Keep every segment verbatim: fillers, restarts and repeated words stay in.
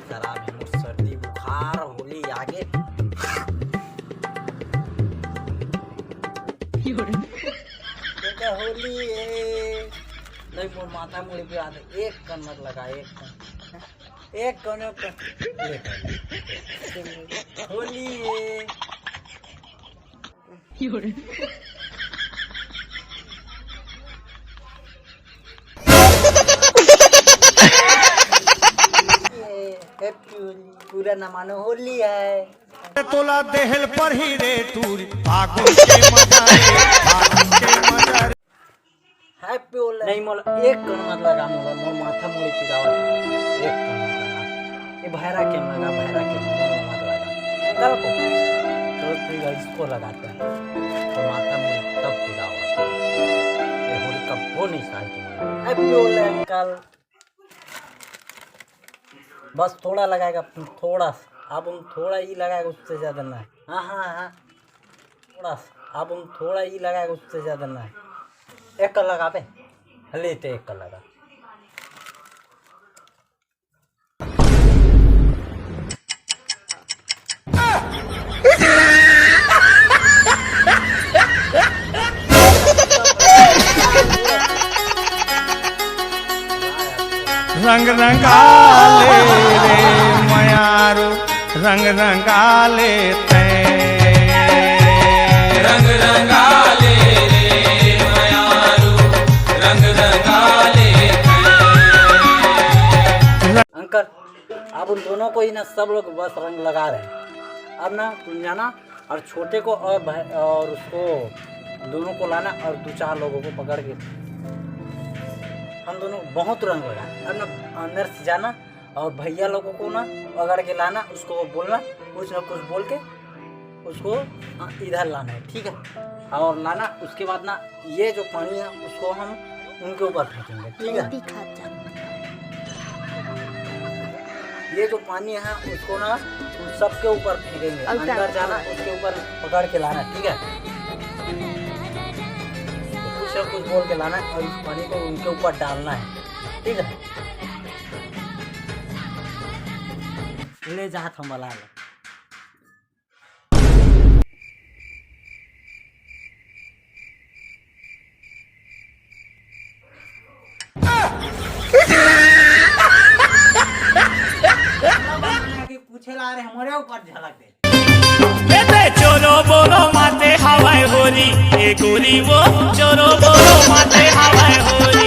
खराब है, मोर सर्दी बुखार, होली आगे। बेटा, होली है। नहीं, मोर माथा मुड़ी पे आते, एक कन मत लगा, एक कन, एक कन, एक कन। ले कर। होली है। ये Happy होली, पूरा न मानो होली है। तोला देहल पर ही रे टूरी, फागुन के मजा रे, फागुन के मजा रे। Happy होली। नहीं मोला एक कन मत लगा, मोला मोर माथा मुड़ी पिरावत, एक कन मत लगा। ये भैरा के लगा, भैरा के मोला मत लगा। कल को तो फिर इसको लगाते हैं, तो माथा मुड़ी तब पिरावत। ये होली कब वो नहीं साल की। Happy Holi uncle. बस थोड़ा लगाएगा, थोड़ा सा। अब हम थोड़ा ही लगाएगा, उससे ज्यादा ना। हाँ, हाँ, हाँ। थोड़ा सा। अब हम थोड़ा ही लगाएगा, उससे ज्यादा ना। एक का लगा बे। ले ते एक का लगा। रंग रंगाले रे मयारू, रंग रंगाले तैं। रंग रंगाले रे मयारू, रंग रंगाले तैं। अंकल, अब उन दोनों को ही ना सब लोग बस रंग लगा रहे हैं। अब ना तुम जाना और छोटे को और भाई और उसको दोनों को लाना और दो चार लोगों को पकड़ के हम दोनों बहुत रंग लगा। अब ना अंदर से जाना और भैया लोगों को ना पकड़ के लाना, उसको बोलना कुछ ना कुछ बोल के उसको इधर लाना है, ठीक है? और लाना, उसके बाद ना ये जो पानी है उसको हम उनके ऊपर फेंकेंगे, ठीक है? जल्दी खा जा। ये जो पानी है उसको ना उन सबके ऊपर फेंकेंगे। और अंदर जाना, उसके ऊपर पकड़ के लाना, ठीक है? तो कुछ ना कुछ बोल के लाना और इस पानी को उनके ऊपर डालना है, ठीक है? ले जा, थम बला ले। पूछे ला रहे, हमरे ऊपर झलक दे। ए बे चोरो बोरो माते हवाए होरी, ए गोरी वो चोरो बोरो माते हवाए होरी।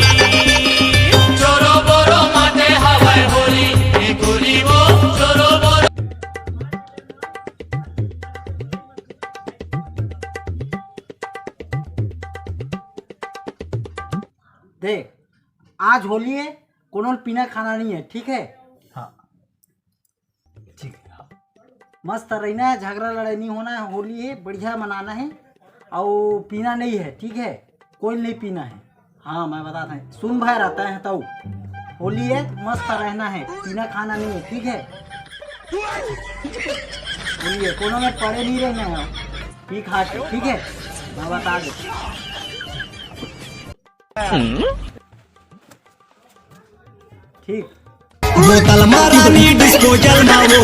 चोरो बोरो माते हवाए होरी, ए गोरी वो चोरो बोरो। देख, आज होली है, कोनो पीना खाना नहीं है, ठीक है? हाँ, ठीक है, हाँ। मस्त रहना है, झगड़ा लड़ाई नहीं होना है, होली है, बढ़िया मनाना है, और पीना नहीं है, ठीक है? कोई नहीं पीना है। हाँ, मैं बताता हूँ, सुन भाई रहता है तो होली है, मस्त रहना है, पीना खाना नहीं है, ठीक है? होली है, कोनो में पड़े नहीं रहना है, पी खा के, ठीक है? मैं बता देता हूँ। ठीक। बोतल मा रानी डिस्पोजल मा वो,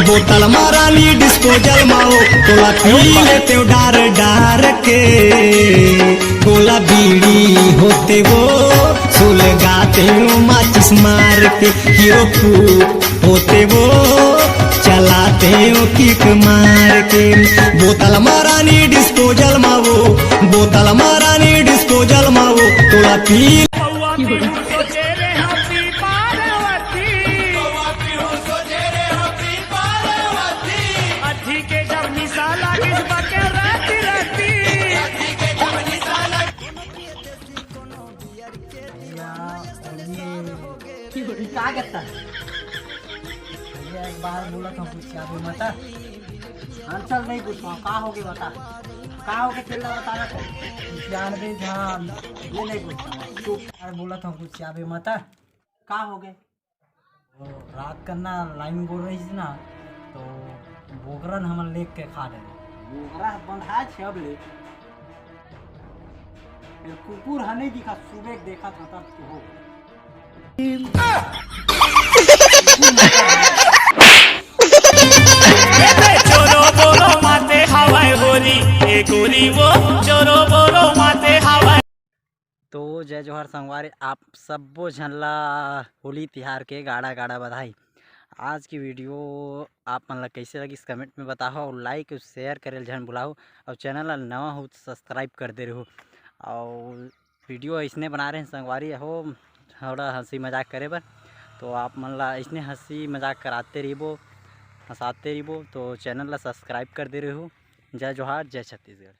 बोतल मा रानी डिस्पोजल मा वो, तोला पी लेते हो डार डार के, गोला बीड़ी होते वो, सुलगाते हो माचिस मार के, हीरो फूक होते वो, चलाते हो किक मार के। बोतल मा रानी डिस्पोजल मा वो, बोतल मा रानी डिस्पोजल मा वो, तोला पी। पौवा पीहू सोचे रे हाथी पार्वती। पौवा पीहू सोचे रे हाथी पार्वती। अथी के जब निशाला किस बके रहती रहती। अथी के जब निशाला भैया, होली है। का करता है? भैया, एक बार बोला था कुछ क्या भी मता। हाँ, चल, नहीं पूछता हूँ, का हो गया बता। का हो गया, चिल्ला बता ना। जान भी जान, ये नहीं पूछता। चुप। अरे, बोला था कुछ क्या भी मता। का हो गया? तो रात का ना लाइन बोल रही थी ना, तो बोकरन हमन लेग के खा डरे। बोकरा बंधा छे अब ले। फिर कुकुर ह नहीं दिखा, सुबह देखा था तब तो हो। टोरी वो जोरो बोरो माते हवा। तो जय जोहार संगवारी, आप सब्बो झन ला होली तिहार के गाड़ा गाड़ा बधाई। आज की वीडियो आप मन ला कैसे लगिस, कमेंट में बताओ, और लाइक और शेयर करे ल झन भुलाओ, और चैनल ला नवा हो तो सब्सक्राइब कर दे रहो। और वीडियो ऐसने बना रहे हैं संगवारी हो, थोड़ा हंसी मजाक करे बर, तो आप मन ला ऐसने हंसी मजाक कराते रहिबो, हंसाते रहिबो, तो चैनल ला सब्सक्राइब कर दे रहो। जय जोहार, जय छत्तीसगढ़।